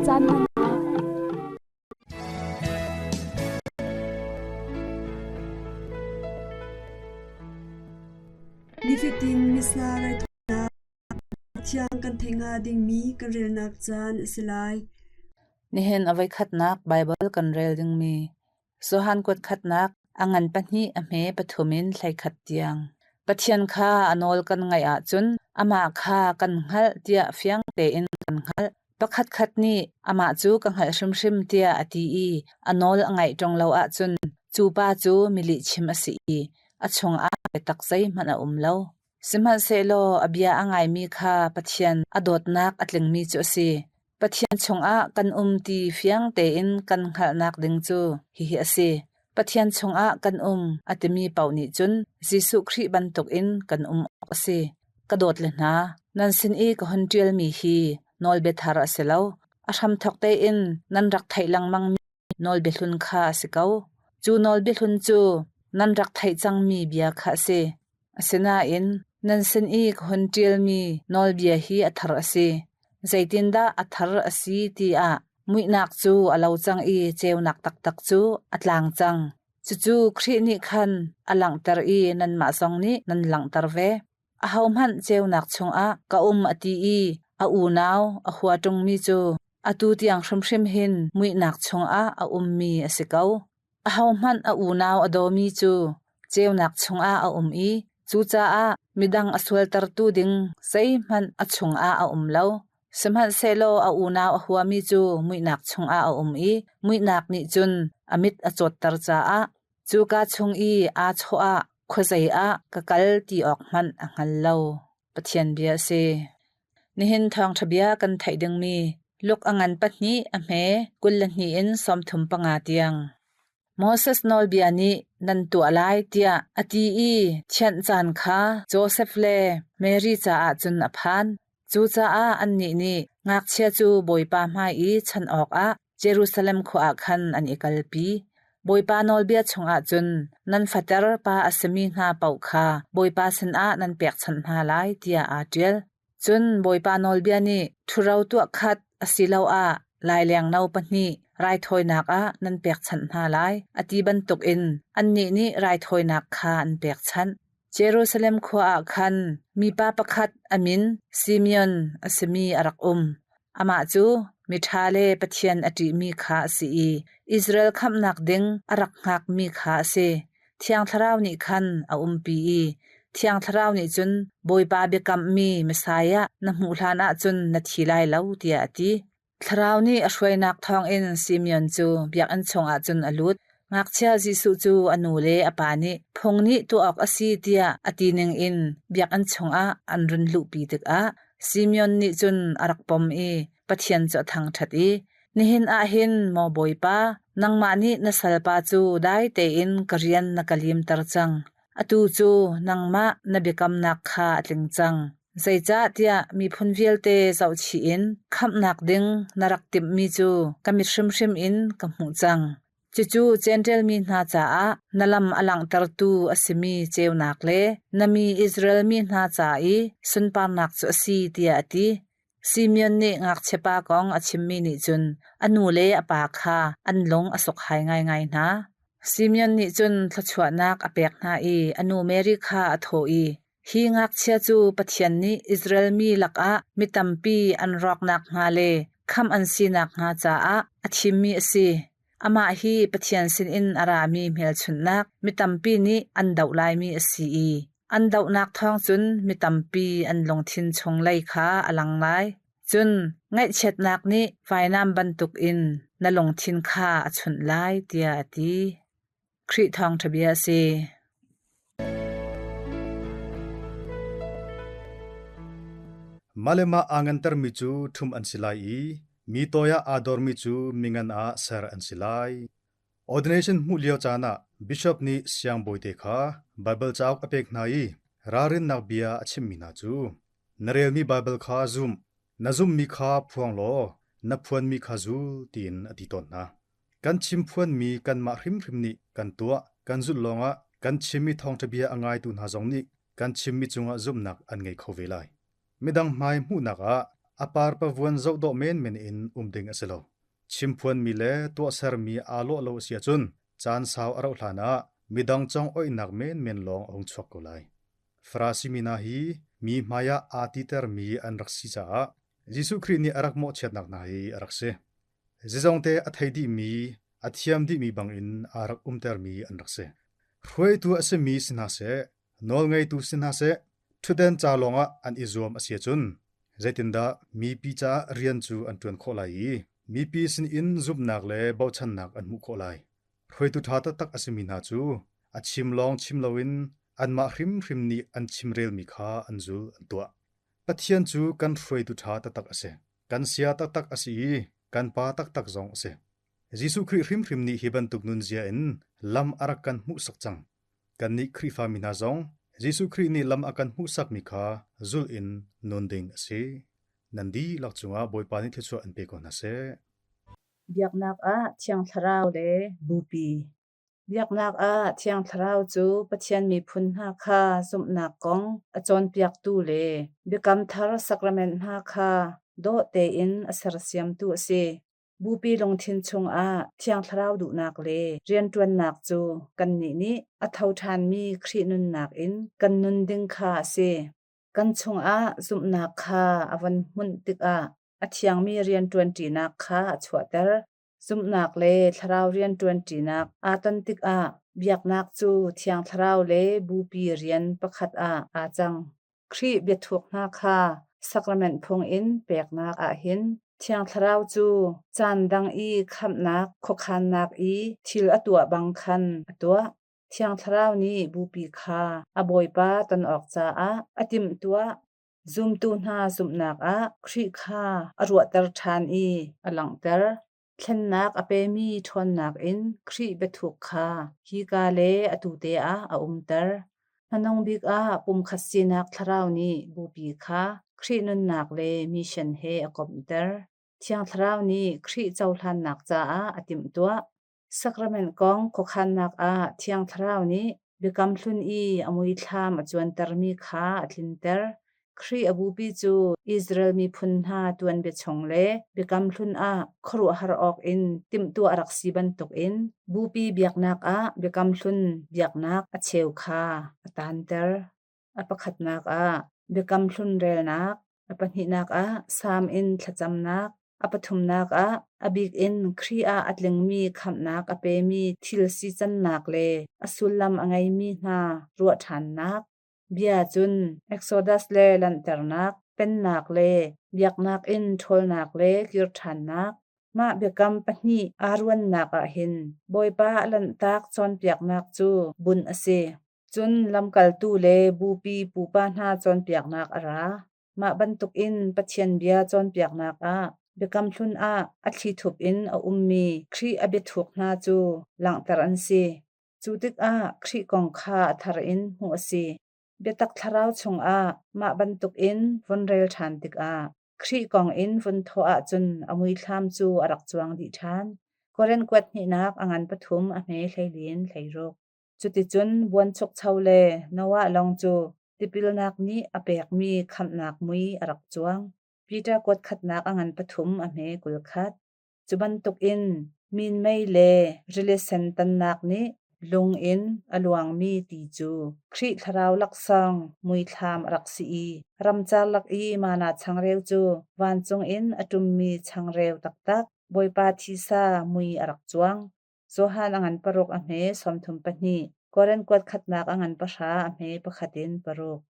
Caan hmannak. Nifatin Missa raithawinak thiang kan theih hnga dingmi kan relnak caan a si lai. Nihin a voikhatnak Baibal kan rel dingmi Johan kuat khatnak a ngan pahnih a hme pathum in 11 tiang. Pathian kha a nawl kan ngaih ahcun amah kha kan hngalh tiah fiang tein kan hngalh. Pakhatkhat nih amah cu ka hngalh hrimhrim tiah a ti i a nawl a ngaih ṭung lo ahcun cu pa cu mi lihchim a si i a chungah biatak zeihmanh a um lo. Sihmanhsehlaw a bia a ngaimi kha Pathian a dawtnak a tlingmi cu a si. Pathian chungah kan um ti fiang tein kan hngalhnak ding cu hihi a si. Pathian chungah kan um a timi paoh nih cun Jesuh Khrih bantukin kan um awk a si. Ka dawt le hna, nan sin i ka hun ṭialmi hi nawlbia thar a si lo. A hramthawk tein nan rak theih lengmangmi nawlbia hlun kha a si ko. Cu nawlbia hlun cu nan rak theih cangmi bia kha a si. Asinain nan sin i ka hun ṭialmi nawlbia hi a thar a si. Zeitindah a thar a si tiah muihnak cu a lo cang i ceunak taktak cu a tlang cang. Cucu Khrih nih khan a langhter i nanmah zong nih nan langhter ve. Ahohmanh ceunak chungah ka um a ti i a unau a hua ṭungmi cu atu tiang hrimhrim hin muihnak chungah a ummi a si ko. Ahohmanh a unau a dawmi cu ceunak chungah a um i cucaah midang a sualtertu ding zeihmanh a chungah a um lo. Sihmanhsehlaw a unau a huami cu muihnak chungah a um i muihnak nih cun a mit a cawtter caah cuka chung i aa chawh ah khuazei ah ka kal ti awk hmanh a hngal lo. Pathian bia a si. Nihin thawngṭha bia kan theih dingmi Luke a ngan pahnih a hme 22 in 35 tiang. Moses nawlbia nih nan tuah lai tiah a ti i thianh caan kha Josef le Mary caah cun a phan. Cucaah annih nih ngakchia cu Bawipa hmai i chanh awkah Jerusalem khua ah khan an i kalpi. Bawipa nawlbia chungah cun nan fater pa a simi hna paoh kha Bawipa sinah nan pekchanh hna lai tiah aa ṭial. Cun Bawipa nawlbia nih ṭhuro tuah khat asiloah laileng no pahnih raithawinak ah nan pekchanh hna lai a ti bantukin annih nih raithawinak kha an pekchanh. Jerusalem khua ah khan mipa pakhat a min Simeon a simi a rak um. Amah cu miṭha le Pathian a ṭihmi kha a si i Israel khamhnak ding a rak hngakmi kha a si. Thiang Thlarau nih khan a umpi i Thiang Thlarau nih cun Bawipa biakammi Messiah na hmuh hlanah cun na thi lai lo tiah a ti. Thlarau nih a hruainak thawngin Simeon cu biakinn chungah cun a lut. Ngakchia Jesuh cu a nu le a pa nih phung nih tuah awk a si tiah a ti ningin biakinn chungah an run luhpi tikah Simeon nih cun a rak pom i Pathian cu a thangṭhat i, Nihin ah hin, maw Bawipa, nangmah nih na salpa cu dai tein ka rian na ka limter cang. Atu cu nangmah na biakamnak kha a tling cang. Zeicahtiah miphun vialte zohchih in khamhnak ding na rak timhmi cu ka mit hrimhrim in ka hmuh cang. Cucu Jentail mi hna caah na lam a langhtertu a simi ceunak le na mi Israel mi hna ca i sunparnak cu a si, tiah a ti. Simeon nih ngakchiapa kong a chimmi nih cun a nu le a pa kha an lung a sukhai ngaingai hna. Simeon nih cun thluachuahnak a pek hna i a nu Mary kha a thawh i, Hi ngakchia cu Pathian nih Israel mi lakah mi tampi an rawk nakhnga le khamh an si nakhnga caah a thimmi a si. Amah hi Pathian sinin a rami hmelchunhnak mi tampi nih an doh laimi a si i an dohnak thawng cun mi tampi an lungthin chunglei kha a lang lai. Cun ngaihchiatnak nih vainam bantukin na lungthin kha a chunh lai, tiah a ti. Khrih thawngṭha bia a si. Mah le mah aa ngantermi cu ṭhumh an si lai i mi toi ah aa dormi cu mingan ah ser an si lai. Ordination hmuh lio caan ah bishop nih siangbawite kha Baibal cauk a pek hna i ralrinnak bia a chimhmi hna cu, Na relmi Baibal kha zum, na zumhmi kha phuang law na phuanmi kha zul tiin a ti tawn hna. Kan chimphuanmi kanmah hrimhrim nih kan tuah, kan zulh lawngah kan chimmi thawngṭha bia a ngaitu hna zong nih kan chimmi cungah zumhnak an ngei kho ve lai. Midang hmai hmuhnak ah A parpavuan zohdawh menmen in um ding a si lo. Chimphuanmi le tuahsermi aa lawh lo a si ahcun caan sau a rauh hlanah midang congoihnak menmen lawng a hung chuak ko lai. Farasi mi hna hi mi hmaiah aa titermi an rak si caah Jesuh Khrih nih a rak mawhchiatnak hna hi a rak si. Zeizongte a thei dihmi, a thiam dihmi bangin aa rak umtermi an rak si. Hruaitu a simi si hna seh, nawlngeitu si hna seh, ṭhutden ca lawngah an i zuam a si ahcun zeitindah mipi caah rian cu an ṭuan khawh lai i mipi sinin zumhnak le bochannak an hmuh khawh lai. Hruaitu ṭha taktak a simi hna cu a chim lawng chim loin anmah hrimhrim nih an chimrelmi kha an zul an tuah. Pathian cu kan hruaitu ṭha taktak a si. Kan sia taktak a si i kan pa taktak zong a si. Jesuh Khrih hrimhrim nih hi bantuk nunzia in lam a rak kan hmuhsak cang. Kannih Khrihfami hna zong Jesuh Khrih nih lam a kan hmuhsakmi kha zulh in nun ding a si. Nan dihlak cungah Bawipa nih thluachuah in pe ko hna seh. Biaknak ah Thiang Thlarau le Bupi. Biaknak ah Thiang Thlarau cu Pathian miphun hna kha zumhnak kong a cawnpiaktu le Biakam Thar sacrament hna kha dawh tein a sersiamtu a si. Bupi lungthin chungah Thiang Thlarau duhnak le rianṭuannak cu kannih nih a tho ṭhanmi Khrih nunnak in kan nun ding kha a si. Kan chungah zumhnak kha a von hmunh tikah a thiangmi rianṭuanṭinak kha a chuahter. Zumhnak le thlarau rianṭuanṭinak aa ton tikah biaknak cu Thiang Thlarau le Bupi rian pakhat ah aa cang. Khrih biathuk hna kha sacrament phung in peknak ahhin Thiang Thlarau cu caan dang i khamhnak khuakhannak i thil a tuah bang khan a tuah. Thiang Thlarau nih Bupi kha a Bawipa ton awk caah a timhtuah. Zumtu hna zumhnak ah Khrih kha a ruahter ṭhan i a langhter. Thlennak a pemi ṭhawnnak in Khrih biathuk kha hika le atu te ah a umter. Hmanung bik ah pumkhat sinak thlarau nih Bupi kha Khrih nunnak le mission he a komhter. Thiang Thlarau nih Khrih cohlannak caah a timhtuah. Sacrament kong khuakhannak ah Thiang Thlarau nih Biakam Hlun i a muithlam a cuantermi kha a tlinter. Khrih a bupi cu Israel miphun hna tuanbia chung le Biakam Hlun ah khuaruahhar awkin timhtuah a rak si bantukin bupi biaknak ah Biakam Hlun biaknak a cheu kha a taanter. A pakhatnak ah Biakam Hlun relnak, a pahnihnak ah Salm in thlacamnak, a pathumnak ah a bik in Khrih ah a tlingmi khamhnak a pemi thil sicannak le a sullam a ngeimi hna ruah ṭhannak. Bia cun Exodus le lanhternak, pennak le biaknak in ṭhawlnak le kir ṭhannak. Mah biakam pahnih aa ruannak ah hin Bawipa a lanhtak cawnpiaknak cu bunh a si. Cun lamkaltu le bupi pupa hna cawnpiaknak a ra. Mah bantukin Pathian bia cawnpiaknak ah Biakam Hlun ah a thlithup in a ummi Khrih a biathuk hna cu langhter an si. Cu tikah Khrih kong kha a thar in hmuh a si. Biatak thlarau chungah mah bantukin vun rel ṭhan tikah Khrih kong in vun thawh ahcun a muithlam cu a rak cuang dih ṭhan. Korin kuat hnihnak a ngan pathum a hme hleilin hleiruk. Cuticun buanchukcho le Noah lawng cu tipilnak nih a pekmi khamhnak mui a rak cuang. Peter kuat khatnak a ngan pathum a hme 21. Cu bantukin minmei le rili sen tannak nih lung in a luangmi ti cu Khrih thlarau laksawng muithlam a rak si i ramcar lak i mana changreu cu vancung in a ṭummi changreu taktak Bawipa thisa mui a rak cuang. Johan a ngan paruk a hme 32, Korin kuat khatnak a ngan pahra a hme pakhat in paruk.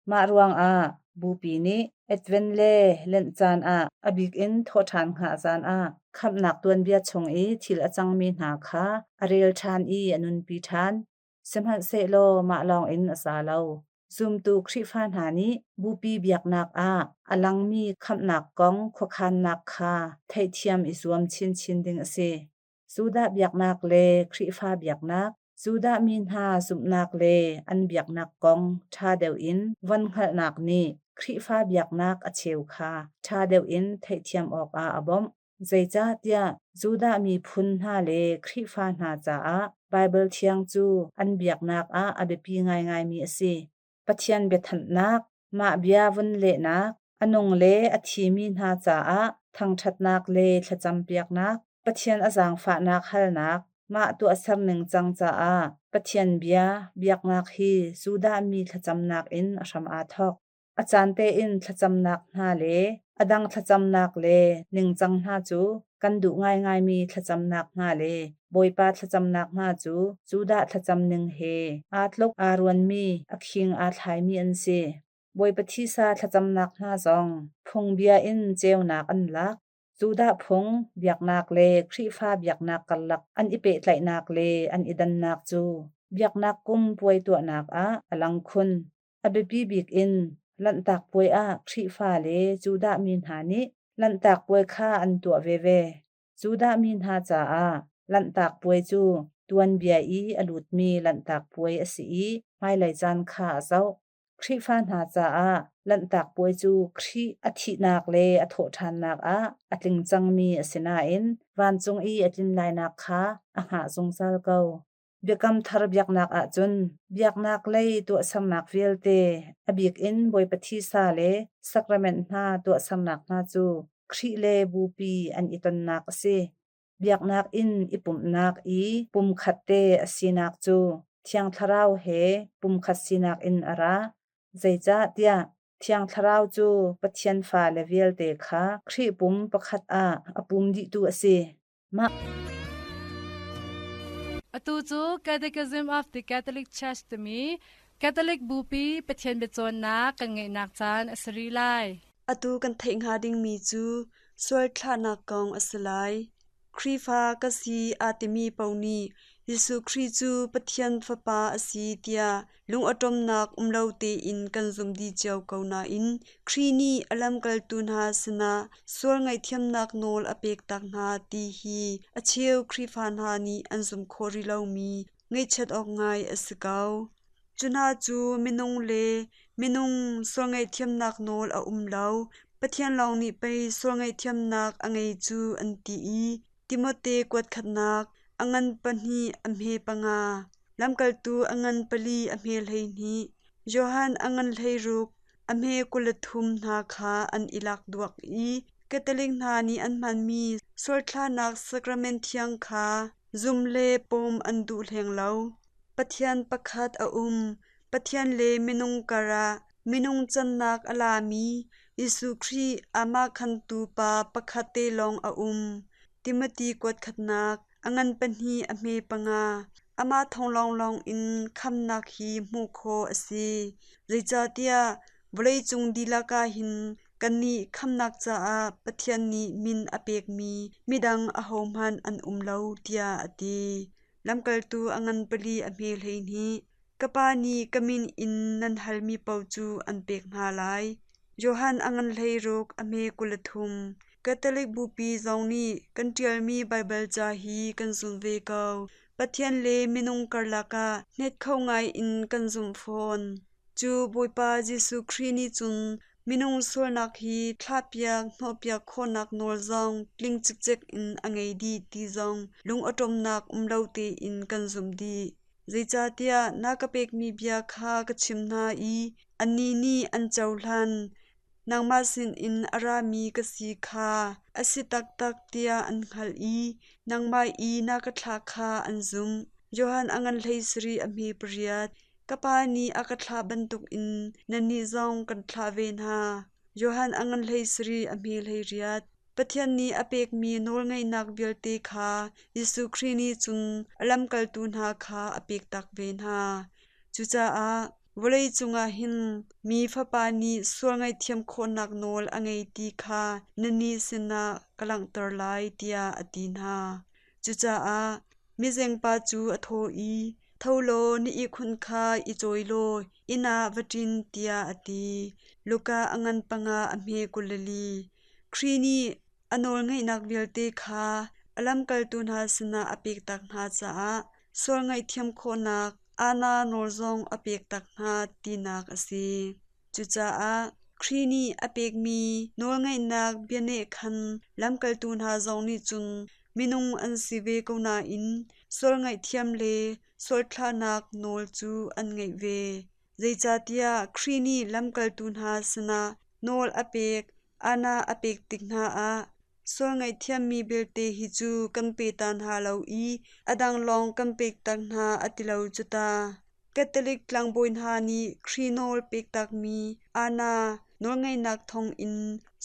Mah ruangah Bupi nih Advent le Lent caan ah a bik in thawhṭhan hngah caan ah khamhnak tuanbia chung i thil a cangmi hna kha a rel ṭhan i a nunpi ṭhan. Sihmanhsehlaw mah lawngin a za lo. Zumtu Khrihfa hna nih Bupi biaknak ah a langmi khamhnak kong khuakhannak kha theihthiam i zuam chinchin ding a si. Judah biaknak le Khrihfa biaknak, Judah mi hna zumhnak le an biaknak kong ṭha deuh in von hngalhnak nih Khrihfa biaknak a cheu kha ṭha deuh in theihthiam awkah a bawmh. Zeicahtiah Judah miphun hna le Khrihfa hna caah Baibal Thiang cu an biaknak ah a biapi ngaingaimi a si. Pathian biathanhnak, mah bia vun lehnak. A nung le a thimi hna caah thangṭhatnak le thlacampiaknak, Pathian a zaangfahnak halnak, mah tuahser ningcang caah Pathian bia, biaknak hi Judah mi thlacamnak in a hram aa thawk. A caan tein thlacamnak hna le a dang thlacamnak le ningcang hna cu kan duh ngaingaimi thlacamnak hna le Bawipa thlacamnak hna cu Judah thlacam ning he aa tluk aa ruanmi, a khing aa thlaimi an si. Bawipa thisa thlacamnak hna zong phungbia in ceunak an lak. Judah phung, biaknak le Khrihfa biaknak karlak an i pehtlaihnak le an i dannak cu biaknak kum puai tuahnak ah a lang khun. A biapi bik in Lanhtak Puai ah Khrihfa le Judah mi hna nih Lanhtak Puai kha an tuah veve. Judah mi hna caah Lanhtak Puai cu tuanbia i a lutmi Lanhtak Puai a si i hmailei caan kha a zoh. Khrihfa hna caah Lanhtak Puai cu Khrih a thihnak le a thawhṭhannak ah a tling cangmi a si nain vancung i a tlin lainak kha a hngah zungzal ko. Biakam Thar biaknak ahcun biaknak lei tuahsernak vialte, a bik in Bawipa thisa le sacrament hna tuahsernak hna cu Khrih le Bupi an i tonnak a si. Biaknak inn i pumhnak i pumkhat te a sinak cu Thiang Thlarau he pumkhat sinak in a ra. Zeicahtiah Thiang Thlarau cu Pathian fale vialte kha Khrih pum pakhat ah a pum dihtu a si. Mah Atu cu Catechism of the Catholic Church timi Catholic Bupi Pathian biacawnnak kan ngeihnak caan a si rih lai. Atu kan theih hnga dingmi cu sual thlahnak kong a si lai. Khrihfa ka si aa timi paoh nih Jesuh Khrih cu Pathian Fapa a si tiah lungawṭawmnak um lo tein kan zumh dih cio ko nain Khrih nih a lamkaltu hna sinah sual ngaihthiamnak nawl a pek tak hna ti hi a cheu Khrihfa hna nih an zumh khawh rih lomi ngaihchiat awk ngai a si ko. Cu hna cu minung le minung sual ngaihthiamnak nawl a um lo, Pathian lawng nih pei sual ngaihthiamnak a ngei cu an ti i Timote kuat khatnak, a ngan pahnih a hme panga, lamkaltu a ngan pali a hme 12, Johan a ngan 16, a hme 23 hna kha an i lak duak i Catholic hna nih an hmanmi sualthlahnak sacrament thiang kha zum le pawm an duh hleng lo. Pathian pakhat a um, Pathian le minung karah minung cannak a lami Jesuh Khrih amah khantu pa pakhat te lawng a um. Timothy kuat khatnak, a ngan pahnih a hme panga. Amah thawng lawnglawng in khamnak hi hmuh khawh a si. Zeicahtiah vawleicung dihlak ah hin kannih khamnak caah Pathian nih min a pekmi midang ahohmanh an um lo tiah a ti. Lamkaltu a ngan pali a hme 12. Ka Pa nih ka min in nan halmi paoh cu an pek hna lai. Johan a ngan 16, a hme 23. Catholic Bupi zong nih kan ṭialmi Baibal ca hi kan zumh ve ko. Pathian le minung karlak ah hnet kho ngai in kan zumh fawn. Cu Bawipa Jesuh Khrih nih cun minung sualnak hi thlahpiak hnawhpiak khawhnak nawl zong tling cikcek in a ngei dih ti zong lungawṭawmnak um lo tein kan zumh dih. Zeicahtiah na ka pekmi bia kha ka chim hna i annih nih an cohlan. Nangmah sinin a rami ka si kha a si taktak tiah an hngalh i nangmah i na ka thlah kha an zumh. Johan a ngan 17 a hme pariat. Ka Pa nih a ka thlah bantukin nannih zong kan thlah ve hna. Johan a ngan 17 a hme 18. Pathian nih a pekmi nawlngeihnak vialte kha Jesuh Khrih nih cun a lamkaltu hna kha a pektak ve hna. Cucaah vawlei cungah hin mi Fapa nih sual ngaihthiam khawhnak nawl a ngei ti kha nannih sinah ka langhter lai tiah a ti hna. Cucaah mizengpa cu a thawh i, Tho law na ihkhun kha i cawi law inn ah va ṭin tiah a ti. Luka a ngan panga a hme 24. Khrih nih a nawlngeihnak vialte kha a lamkaltu hna sinah a pektak hna caah sual ngaihthiam khawhnak aana nawl zong a pektak hna tinak a si. Cucaah Khrih nih a pekmi nawlngeihnak bianeh khan lamkaltu hna zong nih cun minung an si ve ko nain sual ngaihthiam le sual thlahnak nawl cu an ngeih ve. Zeicahtiah Khrih nih lamkaltu hna sinah Nawl a pek, ana a pek tik hna ah sual ngaihthiammi belte hi cu kan pe ta hna lo i a dang lawng kan pek tak hna a ti lo cu ta. Catholic tlangbawi hna nih Khrih nawl pek takmi ana nawlngeihnak thawngin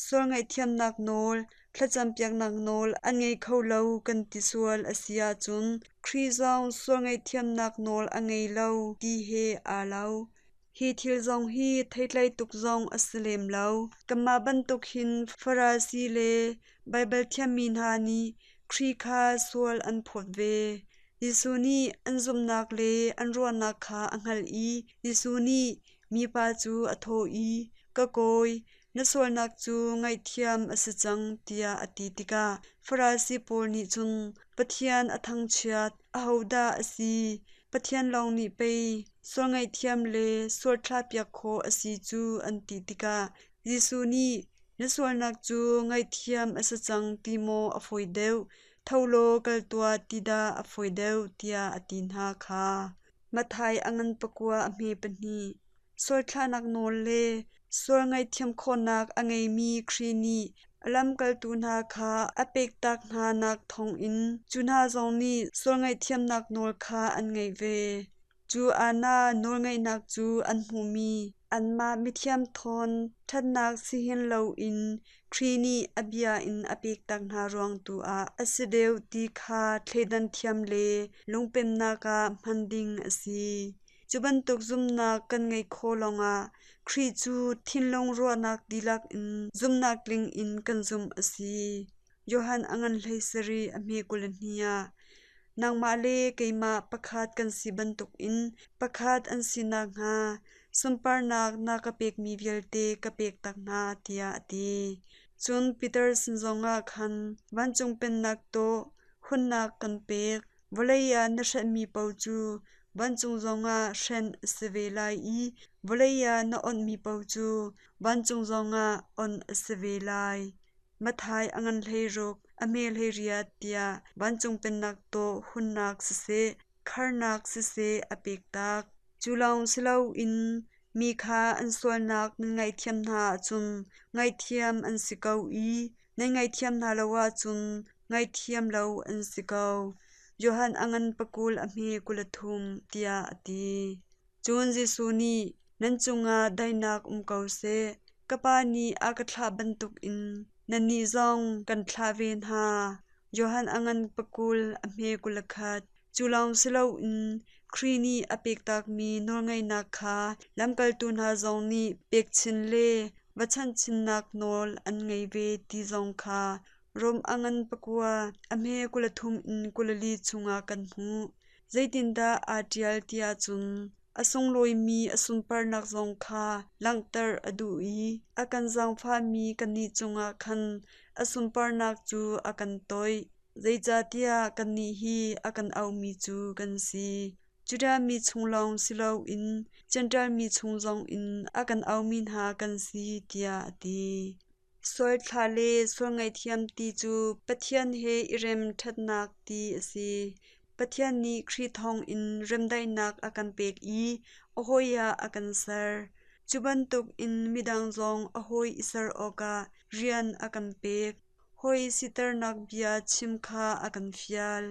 sual ngaihthiamnak nawl, thlacampiaknak nawl an ngei kho lo kan ti sual a si ahcun Khrih zong sual ngaihthiamnak nawl a ngei lo ti he aa lo. Hi thil zong hi theitlai tuk zong a si lem lo. Kanmah bantuk hin Farasi le Baibal thiammi hna nih Khrih kha sual an phawt ve. Jesuh nih an zumhnak le an ruahnak kha a hngalh i Jesuh nih mipa cu a thawh i, Ka kawi, na sualnak cu ngaihthiam a si cang, tiah a ti tikah Farasi pawl nih cun Pathian a thangchiat, ahodah a si? Pathian lawng nih pei sual ngaihthiam le sual thlahpiak khawh a si cu an ti tikah Jesuh nih na sualnak cu ngaihthiam a si cang ti maw a fawi deuh, tho law kal tuah ti dah a fawi deuh tiah a ti hna kha. Matthai a ngan pakua a hme pahnih. Sual thlahnak nawl le sual ngaihthiam khawhnak a ngeimi Khrih nih a lamkaltu hna kha a pektak hnanak thawngin cu hna zong nih sual ngaihthiamnak nawl kha an ngeih ve. Cu ana nawlngeihnak cu an hmuhmi anmah mithiam thawn ṭhatnak si hin loin Khrih nih a bia in a pektak hna ruang tu ah a si deuh ti kha thleidan thiam le lungpemnak ah hman ding a si. Cu bantuk zumhnak kan ngeih khawh lawngah Khrih cu thinlung ruahnak dihlak in zumhnak tling in kan zumh a si. Johan a ngan hlei sarih a hme 22 ah nangmah le keimah pakhat kan si bantukin pakhat an si nakhnga sunparnak na ka pekmi vialte ka pek tak hna tiah a ti. Cun Peter sin zongah khan vancung pennak tawh hunnak kan pek. Vawlei ah na hrenhmi paoh cu vancung zongah hrenh a si ve lai i vawlei ah na onhmi paoh cu vancung zongah onh a si ve lai. Matthai a ngan hleiruk, a hme hleiriat tiah vancung pennak tawh hunnak siseh, kharnak siseh a pek tak. Cu lawng si loin mi kha an sualnak nan ngaihthiam hna ahcun ngaihthiam an si ko i nan ngaihthiam hna lo ahcun ngaihthiam lo an si ko. Johan a ngan pakul a hme 23 tiah a ti. Cun Jesuh nih, Nan cungah daihnak um ko seh. Ka Pa nih a ka thlah bantukin nannih zong kan thlah ve hna. Johan a ngan pakul a hme 21. Cu lawng si loin Khrih nih a pektakmi nawlngeihnak kha lamkaltu hna zong nih pekchin le va chanhchinnak nawl an ngei ve ti zong kha Rom a ngan pakua a hme 23 in 24 chungah kan hmuh. Zeitindah aa ṭial tiah cun a sunglawimi a sunparnak zong kha langhter a duh i a kan zaangfahmi kannih cungah khan a sunparnak cu a kan toih. Zeicahtiah kannih hi a kan auhmi cu kan si. Judah mi chung lawng si loin Jentail mi chung zongin a kan aumi hna kan si, tiah a ti. Sual thlah le sual ngaihthiam ti cu Pathian he i rem ṭhatnak ti a si. Pathian nih Khrih thawngin remdaihnak a kan pek i a hawi ah a kan ser. Cu bantukin midang zong a hawi i ser awkah rian a kan pek. Hawi siternak bia chim kha a kan fial.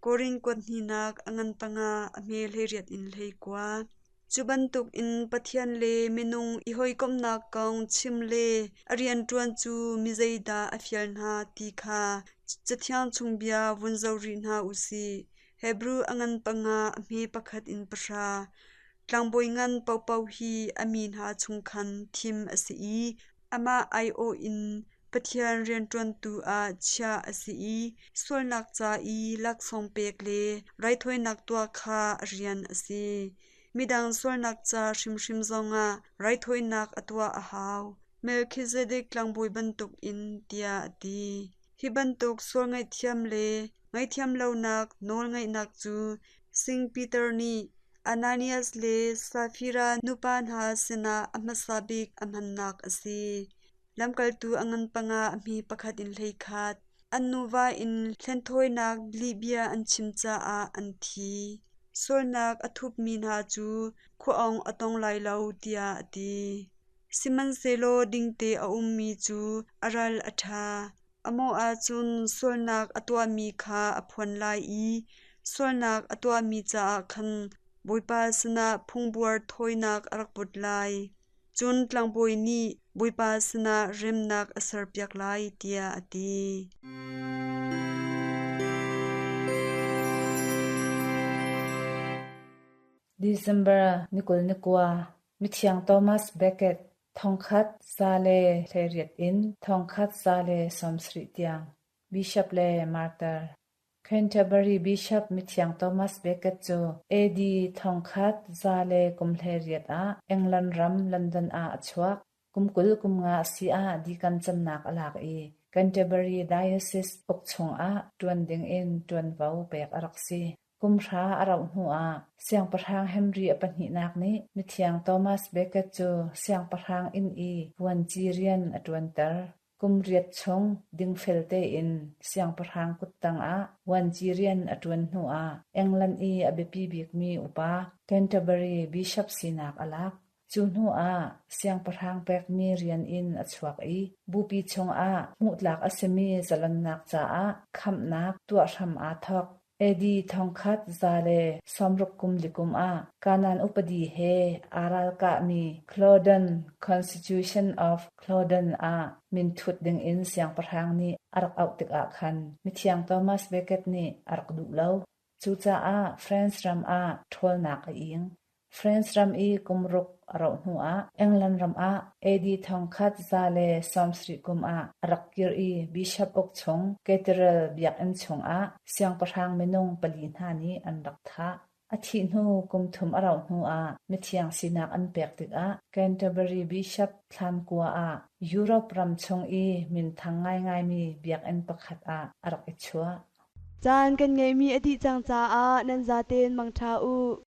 Korin kuat hnihnak a ngan panga a hme 18 in 19. Cu bantukin Pathian le minung i hawikomhnak kong chim le a rianṭuan cu mi zeidah a fial hna ti kha Cathiang chung bia vun zoh rih hna u sih. Hebru a ngan panga a hme pakhat in pahra. Tlangbawi ngan paohpaoh hi a mi hna chung khan thim a si i amah aiawh in Pathian rianṭuantu ah chiah a si i sualnak ca i laksawng pek le raithawinak tuah kha a rian a si. Midang sualnak ca hrimhrim zongah raithawinak a tuah a hau. Melkhizedek tlangbawi bantukin tiah a ti. Hi bantuk sual ngaihthiam le ngaihthiam lonak nawlngeihnak cu Sing Peter nih Ananias le Safira nupa hna sinah a hmasa bik a hmannak a si. Lamkaltu a ngan panga a hmi pakhat in 11. An nuva in hlenthawinak lihbia an chim caah an thi. Sualnak a thupmi hna cu khua-awng a tong lai lo tiah a ti. Sihmanhsehlaw dingte a ummi cu a ral a ṭha. A mawh ahcun sualnak a tuahmi kha a phuan lai i sualnak a tuahmi caah khan Bawipa sinah phungbuar thawinak a rak put lai. Cun tlangbawi nih Bawipa sinah remnak a serpiak lai, tiah a ti. December ni 29, Mithiang Thomas Becket, thongkhat za le 18 in thongkhat za le 70 tiang, Bishop le Martyr. Canterbury Bishop Mithiang Thomas Becket cu AD 1808 ah England ram London ah a chuak. Kum 20 kum nga a si ah deacon cannak a lak i Canterbury Diocese uk chungah ṭuan dingin ṭuanvo pek a rak si. Kum hra a rauh hnuah Siangpahrang Henry a pahnihnak nih Mithiang Thomas Becket cu siangpahrang inn i vuanci rian a ṭuanter. Kum riat chung dingfel tein siangpahrang kuttang ah vuanci rian a ṭuan hnuah England i a biapi bikmi upa Canterbury Bishop sinak a lak. Cu hnuah siangpahrang pekmi rian in a chuak i bupi chungah hmuhtlak a simi zalonnak caah khamhnak tuah hram aa thawk. AD 1160 kum likum ah Kanan upadi he aa ralkahmi Claudon Constitution of Claudon ah minthut dingin siangpahrang nih a rak auh tikah khan mithiang Thomas Becket nih a rak duh lo. Cucaah France ram ah ṭhawlnak a ing. France ram i kum ruk a rauh hnuah England ram ah AD 1170 kum ah a rak kir i Bishop uk chung Cathedral biakinn chungah siangpahrang minung pali hna nih an rak thah. A thih hnu kum thum a rauh hnuah mithiang sinak an pek tikah Canterbury Bishop thlankua ah Europe ram chung i minthang ngaingaimi biakinn pakhat ah a rak i chuah. Caan kan ngeihmi a dih cang caah nan zaten mangṭha u.